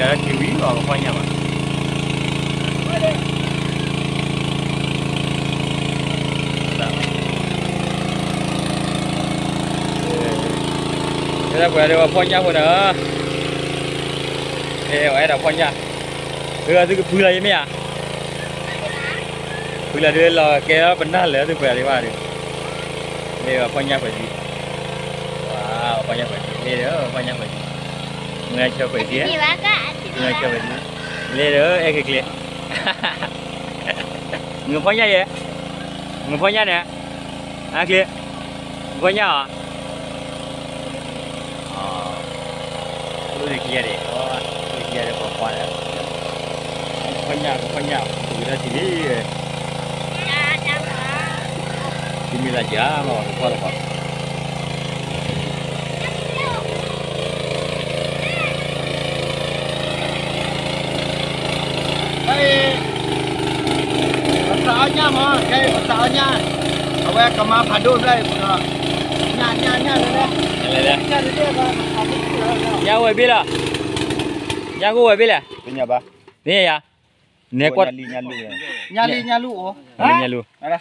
ထံဝံၤအီၤကဖီၣ်ညၣ်ဘၣ်. ပှၤဒီးပှၤဖီၣ်ညၣ်ဖိန့ၣ်, အဲ ပှၤအဲၣ်ဒိးဖီၣ်ညၣ်, သုကဖုလီၤယမ့ၢ်ဧါ, ဖုလီၤဒုးလီၤကဲပနၢ်လၢသုပှၤဒံးဘၣ်ဒီး, လၢပှၤဖီၣ်ညၣ်ဖဲသံ, ပှၤဖီၣ်ညၣ်ဖဲသံ, လၢပှၤဖီၣ်ညၣ်ဖဲသံ, မုၢ်ဆၢဖဲသံ, မုၢ်ဆၢဖဲသံ, လၢဒီးအဲၣ်ကျ့ကျ့ ငဖီၣ်ညၣ်ယဲ, ငဖီၣ်ညၣ်န့ၣ်, အကျ့, ငဖီၣ်ညၣ်အီၤ, လၢခံယဲၢ်ဒံး, လၢခံယဲၢ်ဒံး ပှၤကွၢ်လၢ, ငဖီၣ်ညၣ် ငဖီၣ်ညၣ် ပကဒၣ်ထံၣ်လံ, ထံမ့ၢ်လၢကၢ်မး ပကွၢ်လၢပှၤ ပသးအီၣ်ညၣ်မး, ခဲအံၤပသးအီၣ်ညၣ်, အဝဲကမၤဖးဒိၣ်ဖျၢၣ်အံၤပူၤဒီး, ညၣ် ညၣ် ညၣ်လဲၣ်, ညၣ်ဝဲဘ့ၣ်လီၤ, ညၣ်ကအိၣ်ဝဲဘ့ၣ်လဲၣ်, သ့ၣ်ညါဘၣ်, သ့ၣ်ညါယၤ, နဲကွၢ်, ညၣ်လံၣ်ညၣ်လူၣ်အိၣ်, ညၣ်လံၣ်ညၣ်လူၣ်,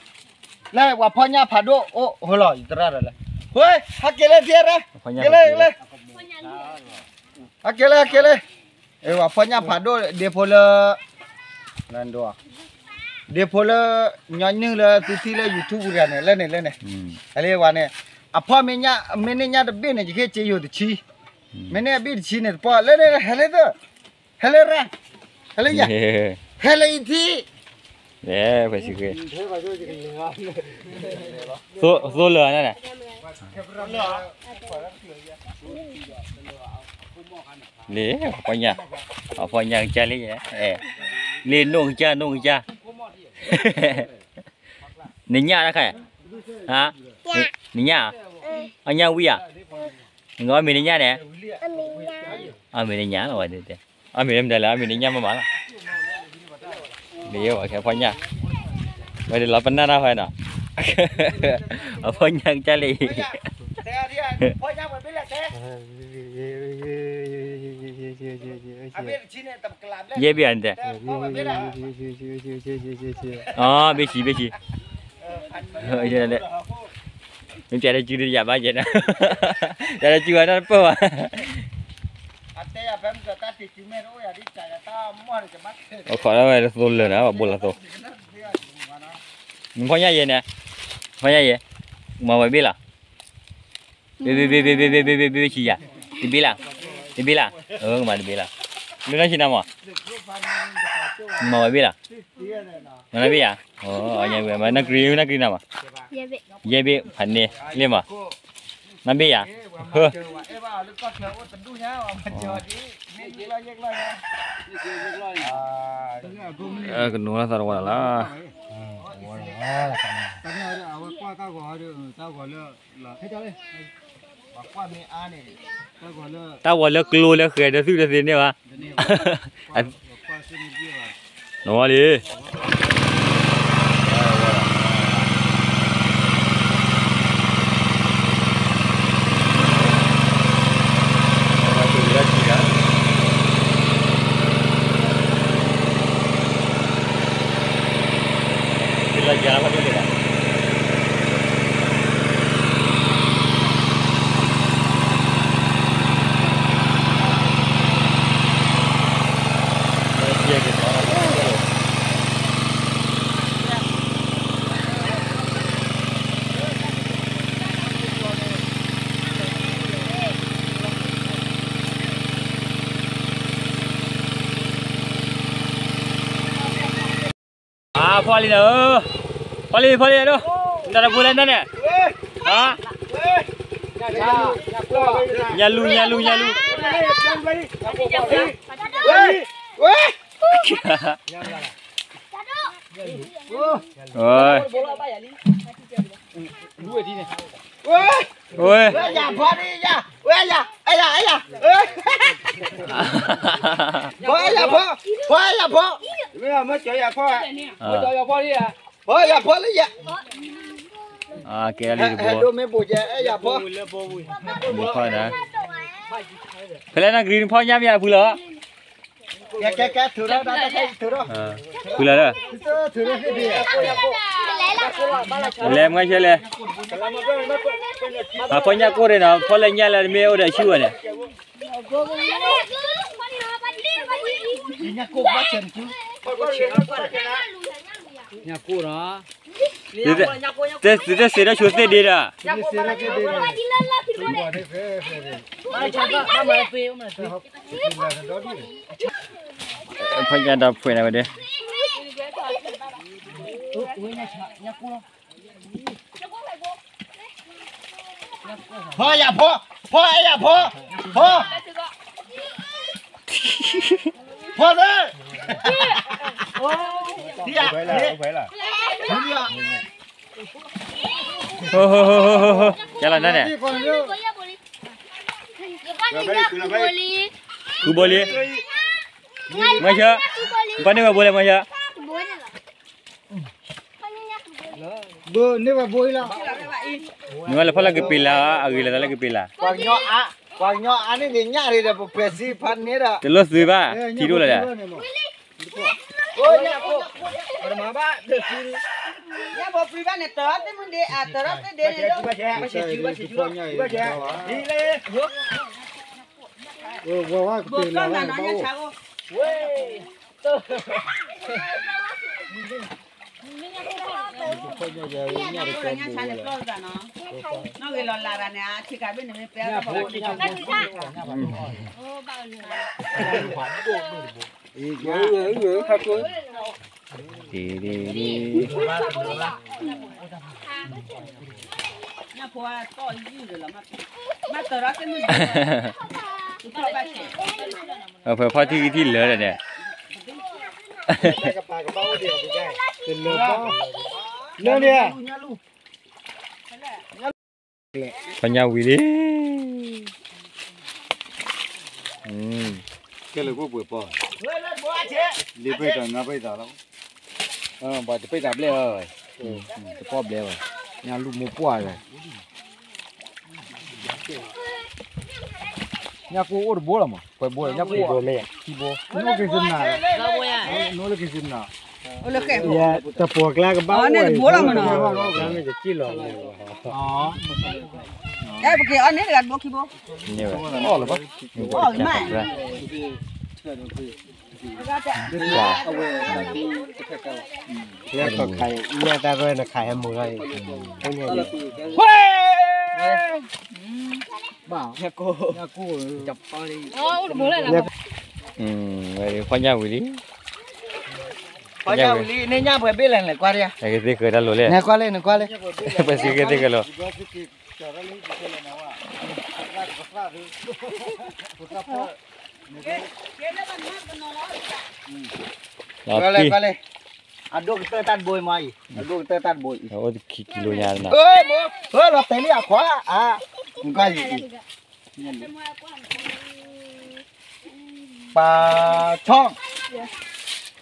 လၢပှၤဖီၣ်ညၣ်ဖးဒိၣ်အိၣ် ဟိလီၤ ယသရၣ်ဒီးလဲၣ်, ဟဲက့ၤလၢထံရၣ်, က့ၤလၢ, က့ၤလၢ, ဟဲက့ၤလၢ, ဟဲက့ၤလၢ ပှၤဖီၣ်ညၣ်ဖးဒိၣ် ဒ့ဖိလၢ, ဒ့ဖိလၢ, ညီနုၢ်လၢသုထံၣ်လၢ YouTube ပူၤတဂၤန့ၣ် လၢန့ၣ် လၢန့ၣ်, အလံဝဲန့ၣ်, အဖီၣ်မ့ၢ်န့ၢ်ညၣ်တဘ့ၣ်န့ၣ် ယကဟ့ၣ်စ့ယိၤတဆံ, မ့ၢ်န့ၢ်အဘ့ၣ်တဆံန့ၣ် တပီၢ်လၢန့ၣ် ဟဲလၢသၢ, ဟဲလၢရၣ်, ဟဲလၢယၤ, ဟဲလၢယထံၣ် ဖဲဆံဃ့, သိလၢာ်န့ၣ်, လံ, အဖီၣ်ညၣ်ကစၢ်လံ, လံ နိၣ်ကစၢ် နိၣ်ကစၢ်, နညၣ်တခါ, နညၣ်, အညၣ်ဝံၣ်ဧါ, နကအီၣ်မ့ၤနညၣ်န့ၣ်, အီၣ်မ့ၤနညၣ်လီၤဝဲ, အီၣ်မ့ၤမတၤလဲၣ် အီၣ်မ့ၤနညၣ်မးမးလီၤ, လံ အဝဲခဲဖီၣ်ညၣ်, ဝဲဒၣ်လီၤပနၢ်တၢ်ဖဲနီၤ, အဖီၣ်ညၣ်ကစၢ်လံ, ယဲၢ်ဘ့ၣ်ဧါန့ၣ်တဲ, အဘ့ၣ်ဆံ ဘ့ၣ်ဆံ, မ့ၢ်ပျဲတစုတယၤဘၣ်ယဲၢ်န့ၣ်, ပျဲတစုဝဲတၢ်တပၢၢ်ဘၣ်, အခီၣ်ဒၣ်ဝဲသိလၢာ်န့ၣ် ပှၤဘိလီၤသိ, နဖီၣ်ညၣ်ယဲၢ်န့ၣ်, ဖီၣ်ညၣ်ယဲၢ်, မၤဝဲဘ့ၣ်လီၤ ဘ့ၣ်ဘ့ၣ်ဘ့ၣ်ဘ့ၣ်ဘ့ၣ်ဘ့ၣ်ဘ့ၣ်ဘ့ၣ်ဆံယၤ, တဘ့ၣ်လၢ်, တဘ့ၣ်လၢ်, အကမၤတဘ့ၣ်လၢ်, လၢနဆံနၤမး, မၤဝဲဘ့ၣ်လၢ်, မၤနဘ့ၣ်ယၤ, နကရံနကရံနၤမး, ယဲၢ်ဘ့ၣ်ဖးန့ၢ်လံမး, နဘ့ၣ်ယၤ, ဟၢ ကနိးလၢသးတဝီလၢ်လၢ်, တၢ်ဂီၤလၢကျိလၢဃဲၤဒီးသုးဒီးသ့န့ၢ်ဘၣ်, နဝီလံ ဖီလံနၤ, ဖီလံ ဖီလံဒိၣ်, နတၢ်တပူၤလၢနၤန့ၣ်, ညၣ်လူၤ ညၣ်လူၤ ညၣ်လူၤ, ဝဲ ကဲလံတဘိ, ဘိဖီနၤ, ဖဲလဲၣ်နဂ့ၤနဖီၣ်ညၣ်မ့ၢ်အဖုလီၤ, ကဲ ကဲ ကဲ ထုးထီၣ် ထုးထီၣ် ဖုလီၤဒီး ထုးထီၣ် လဲၤမွဲဆဲလဲၣ်, အဖီညၣ်ကိၢ်န့ၣ်နီၤ ဖီလၢညၣ်လၢတမ့ၢ်အိၣ်ဒီးဆူၣ်ဝဲန့ၣ် သုတစံးဒီးဆိသ့ၣ်ဒ့ဒီး, ဖီညၣ်ဒီးဖှဲးန့ၣ်ဝဲဒၣ် ဖီယၤဖီ, ဖီအဲၣ်ယၤဖီ, ဖီ, ဖီသ့, ကဲလီၤန့ၣ်, ဃုဘိလံ, မၢဆၢ, ပှၤန့ၢ်ဝဲဘိလဲၣ်မၢဆၢ ဘိန့ၢ်ဝဲဘိလီၤ, နဝဲလၢဖီလၢကပ့ၤလၢ်, အဂ့ၤလၢတၢ်လၢကပ့ၤလၢ်, ပှၤကညီအါန့ၢ်က့ၤညၣ်ရံၣ်ဒီး ပပှဲၤစံဖးန့ၣ်ဒီး တလိၣ်သွံဘၣ်, ထံဒိၣ်လီၤဒီး, ညၣ်ဖိပြံဘၣ်န့ၣ် တၢ်သ့ၣ်မုၢ်ဒ့အတၢ်သ့ၣ်ဒ့န့ၣ်ဒီး, ဖဲဖီထံကထံၣ်လၢာ်ဒီးန့ၣ်, လၢာ်န့ၣ် ဖီညၣ်ဝံၤလံ, ကဲလၢပှဲၤပှဲၤပီ, လံပှဲၤတၢ်ငါပှဲၤတၢ်လီၤ, ပှၤတပှဲၤတၢ်ဘျဲၣ်, တပီၣ်ဘျဲၣ်ဝဲ, ညၣ်လူၢ်မိၢ်ပှၢ်ဝဲ, ညၣ်ကိၢ်အိၣ်တဘိလီၤမး, ပှဲၤဘိ, ညၣ်ကိၢ်, ခံဘိ, နအိၣ်က့ၤစနၤ, နအိၣ်လၢက့ၤစနၤ, တပှဲၤကျါကဘၣ်အိၣ်, တဘိလီၤမးနီၤ, မ့ၢ်တက့ၢ်လီၤ, ပက့ၤအီၤန့ၣ်တဂၤတဘိခံဘိ, န့ၢ်ဝဲ, အီၣ်လၢၤဘၣ်, အီၣ်မး လၢခါအံၤ ညၣ်တၢ်ရဲၣ်နခးဟဲမုာ်လီၤအံၤ, ဖီညၣ်ဝံၤလံ, ဖီညၣ်ဝံၤလံ န့ၣ်ညၣ်ပှဲၤဘ့ၣ်လဲၣ်လဲၣ်ကွၢ်ဒံး, ကသ့ဃၢၤတၢ်လိၤလဲၣ်, နကွၢ်လၢနကွၢ်လၢ, ပစံးကသ့ဃၢၤလိၤ ကွၢ်လၢ ကွၢ်လၢ, အဒိၣ်ကတၢၢ်တၢ်တဘိအံၤမးအံၤ, အဒိၣ်ကတၢၢ်တၢ်တဘိအံၤမးအံၤ, အိၣ်ခံကံလိညါ, လီၤတဲာ်လံအခွါ, နကွၢ်အံၤ, ပှၤဆီ, ပ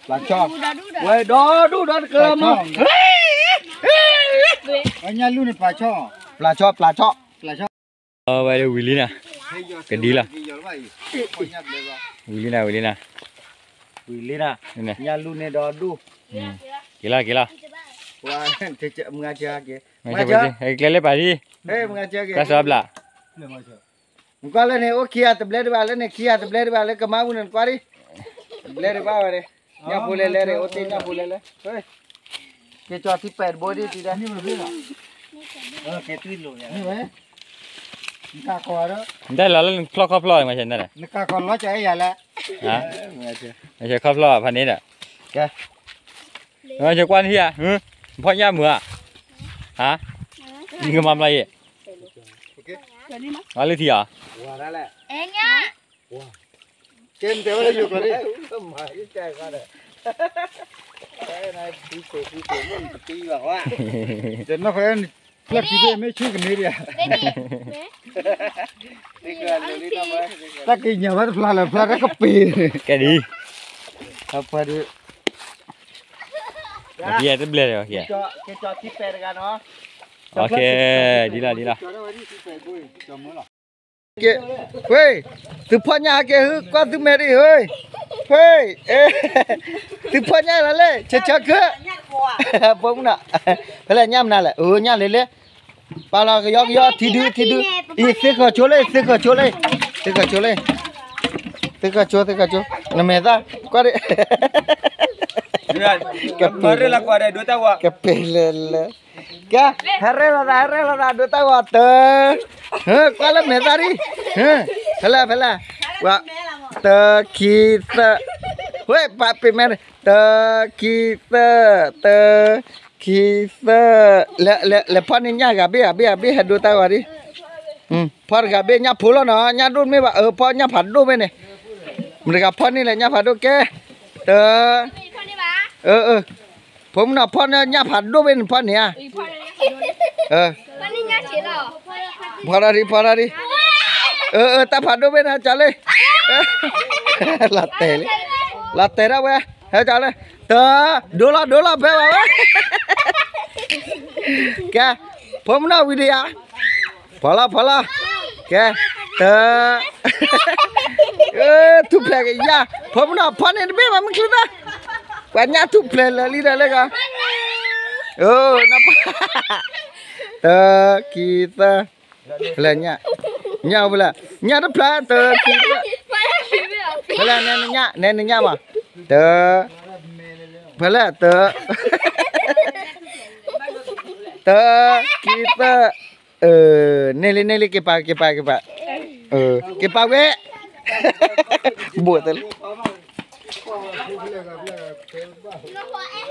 ှၤဆီ, ဝဲဒီဒူၣ်ဒီတကျၢၤမး, ညၣ်လူၢ်န့ၣ်ပှၤဆီ, ပှၤဆီ, ပှၤဆီ, ဝဲဒၣ်ဝံၤလံနၤ, ကဒံလီၤ, ဝံၤလံနၤ ဝံၤလံနၤ, ဝံၤလံနၤ, ညၣ်လူၢ်န့ၣ်ဒီဒူၣ်, က့ၤလီၤ က့ၤလီၤ, မုၢ်ဂၤက့ၤ, ကျဲလၢပာ်ဒံး, မုၢ်ဂၤက့ၤ, တၢ်စီဘျး နကွၢ်လၢန့ၣ် အိၣ်ခံဂၤတဘျဲဒံးဘၣ် လၢန့ၣ်ခံဂၤတဘျဲဒံးဘၣ် လၢကမါပူၤန့ၣ် နကွၢ်ဒံး, တဘျဲဒံးဘၣ်ဝဲန့ၣ်, ညၣ်ဖိလဲၤလဲၤန့ၣ် အိၣ်တ့ၢ်ညၣ်ဖိလဲၤလဲၤ, က့ၤကၠီၤထံပဲာ်တဘိဒံးတံၤဒၣ်, နတၢ်လီၤလၢနချီၣ်ခီၣ်ဖျီၣ်မး, နကခီၣ်ဖျီၣ်ဖးန့ၣ်ဒီး, ကဲ, ကွၢ်နဟံၣ်ဧါ, ဖီညၣ်မုာ်ဧါ, ဟါ, နကမၤမလီၤယံၤ, အလၢထံဧါ, ကဲမတဲဝဲလၢယိၤကျိၤဒံး, တနီၢ်ဃီ, ဖျၢၣ်ခံဘ့ၣ်မ့ၢ်ဆူၣ်ကန့ၢ်ဒံးဧါ, တၢ်က့ၤညါဘၣ်တဖျါလၢဖျါတၢ်ကပ့ၤ, ကဲဒ်, အပှၤဒ်, ယတဘျဲၣ်လီၤ, ကဲ, ဒ်လီၤ ဒ်လီၤ. ဝ့ၢ်, သုဖီညၣ်ဟဲက့ၤ ဟဲကွၢ်သုမဲာ်ဒံးဧၢ, ဖဲ, သုဖီၣ်ညၣ်လီၤလၢ ဆၢဆၢခု, ဖိမုၣ်နီၤ, ဖဲလဲၣ်ညၣ်မနုၤလဲၣ်, အိၣ်ညၣ်လၢလၢ, ပာ်လီၤကယီကယီ ထံဒု ထံဒု, အံၤ သုဃီၤဆိလၢ သုဃီၤဆိလၢ, သုဃီၤဆိလၢ, သုဃီၤဆိ သုဃီၤဆိ, နမဲာ်သၣ်, ကွၢ်ဒံး, ကပ့ၤလၢ, ကပ့ၤလၢလၢ ကဲ, ဟဲရဲၣ်လိာ်သး ဟဲရဲၣ်လိာ်သး ဒိတၢ်ဂီၤတၢ, ကွၢ်လၢမဲာ်သၣ်ဒံး, ဖဲလဲၣ် ဖဲလဲၣ်, တၢ ခံ သၢ, ဝဲ ပာ်ပ့ၤမဲာ်, တၢ ခံ သၢ, တၢ ခံ သၢ, လဲၤဖီၣ်န့ၢ်ညၣ်ဂၤဘ့ၣ်ဂၤဘ့ၣ်ဂၤဘ့ၣ် ဟဲဒိတၢ်ဂီၤဒံး, ဖီၣ်တဂၤဘ့ၣ်ညၣ်ဖိလီၤနီၤ ညၣ်ဒိၣ်တမ့ၢ်ဘၣ် အၢ ဖီၣ်ညၣ်ဖးဒိၣ်ဘ့ၣ်န့ၣ်, မတၤတဂၤဖီၣ်န့ၢ်လဲၣ်ညၣ်ဖးဒိၣ်ကဲ, တၢ ဖိမုၣ်နီၤ ဖီၣ်န့ၢ်ညၣ်ဖးဒိၣ်ဘ့ၣ်န့ၣ်ဖီၣ်န့ၢ်ဧါ, ဖီၣ်ထီၣ်ဒံး ဖီၣ်ထီၣ်ဒံး, တၢ်ဖးဒိၣ်ဘ့ၣ်န့ၣ် ကၠီလ့, လီၤတဲာ်လံ, လီၤတဲာ်ဒၣ်ဝဲ, ဟဲကၠီလ့, တၢ, ဒိလီၤ ဒိလီၤ ဖဲဘၣ်ဝဲ, ကဲ, ဖိမုၣ်နီၤ ဝံၤဒံးဧါ, ဖီၣ်လီၤဖီၣ်လီၤ, ကဲ, တၢ ထူၣ်ဖျဲးကယၢ်, ဖိမုၣ်နီၤ ဖီၣ်န့ၢ်တဘ့ၣ်ဘၣ် မုၢ်ချံသၢ, ပှၤညၣ်ထူၣ်ဖျဲးလၢာ်လံဒီးလၢဂီၤ, တၢ ခံ သၢ, ဖဲလဲၣ်ညၣ်, ညၣ်ဖဲလဲၣ်, ညၣ်တဖျါ တၢ ခံ သၢ, ဖဲလဲၣ်နဲနညၣ် နဲနညၣ်မး, တၢ ဖဲလဲၣ် တၢ တၢ ခံ သၢ, န့ၢ်လံ န့ၢ်လံ က့ၤပာ် က့ၤပာ် က့ၤပာ်, က့ၤပာ်ဝဲ, ဘိၣ်တလၢ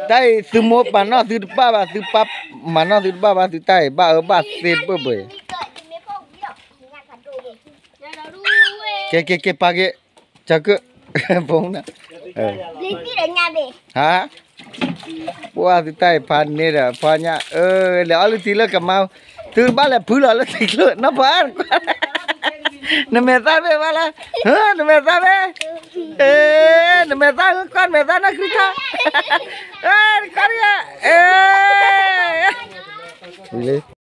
တၢ်အံၤ သုမိၢ်ပာ်နီၣ်သုတဘၣ်ဘၣ် သုပၢ်မၤနီၣ်သုတဘၣ်ဘၣ် သုတၢ်အံၤ ဘၣ်အၢဘၣ်သီတဘၣ်ဘၣ်အံၤ, က့ၤ က့ၤ က့ၤပာ်က့ၤ, ကၢ်ကၢ်, ဖိမုၣ်နီၤ, ဟါ, ပှၤသုတၢ်အံၤဖးန့ၢ်ဒီး ဖီၣ်ညၣ်, လဲၤအီၣ်လုၢ်ထံလၢကမါ, သုတဘၣ်လဲၤဖုလီၤလၢထံကျိ နီၢ်ဖီ, နမဲာ်သၣ်မ့ၢ်ဘၣ်လၢ, နမဲာ်သၣ်မ့ၢ်, နမဲာ်သၣ် ကွၢ်နမဲာ်သၣ်နီၢ်ခရံာ်ထီ, တခီတခါ, လၢ